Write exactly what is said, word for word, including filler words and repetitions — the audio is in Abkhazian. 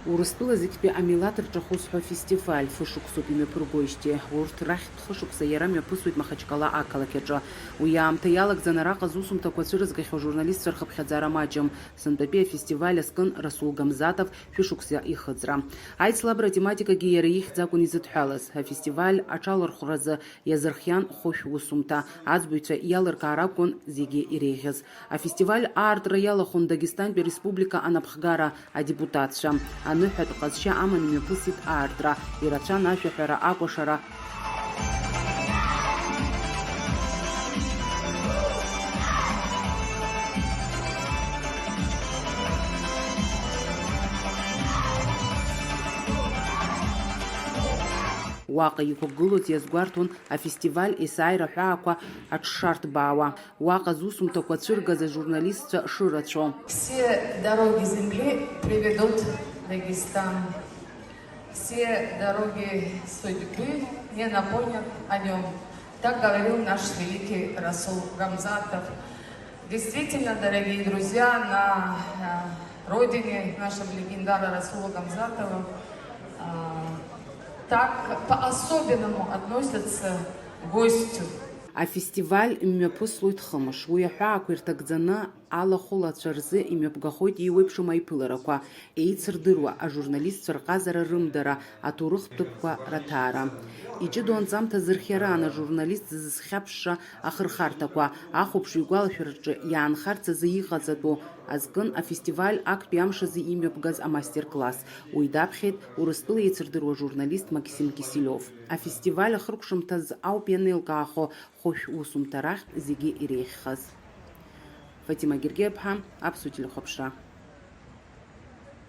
Урыстәыла зегьтәи амилаҭ рҿахәы зҳәо афестиваль фышықәсоуп имҩаԥыргоижьҭеи. Урҭ рахьтә хышықәса иара мҩаԥысуеит Махачкала ақалақь аҿы. Уи аамҭа иалагӡан араҟа зусумҭақәа цәырызгахьоу ажурналистцәа рхыԥхьаӡара маҷым. Сынтәатәи афестиваль азкын Расул Гамзатов шәышықәса ихыҵра. Аицлабра атематикагьы иара ихьӡ акәын изыдҳәалаз. Афестиваль аҽалархәразы иазырхиан хәышә усумҭа. Аӡбаҩцәа иалыркаар акәын зегьы иреиӷьыз. Афестиваль аартра иалахәын Дагестантәи ареспублика анапхгара адепутатцәа. Аныҳәатә ҟазшьа аман имҩаԥысит аартра, ирацәан ашәаҳәара, акәашара. Уаҟа иқәгылоз иазгәарҭон афестиваль есааира аҳәаақәа аҽшарҭбаауа, уаҟа зусумҭақәа цәыргаз ажурналистцәа шырацәоу. Все дороги земли приведут Дагестан. Все дороги судьбы не напомнят о нём. Так говорил наш великий Расул Гамзатов. Действительно, дорогие друзья, на э, родине нашего легендарного Расула Гамзатова э, так по-особенному относятся к гостю. Афестиваль мҩаԥыслоит хымш. Уи аҳәаақәа ирҭагӡаны алахәылацәа рзы имҩаԥгахоит еиуеиԥшым аиԥыларақәа, еицырдыруа ажурналистцәа рҟазара рымдара, аҭоурыхтә ҭыԥқәа раҭаара. Иҷыдоу анҵамҭа зырхиараан ажурналист зызхьаԥшра ахырхарҭақәа, ахәаԥшҩы игәалашәараҿы иаанхарц азы иҟаҵатәу азкын афестиваль актәи амш азы имҩаԥгаз амастер-класс. Уи даԥхьеит Урыстәыла еицырдыруа журналист Максим Кисилиов. Афестиваль ахыркәшамҭаз ауп ианеилкаахо хәышә усумҭа рахьтә зегьы иреиӷьхаз. Фатима Гергеиаԥҳа, Аԥсуа телехәаԥшра.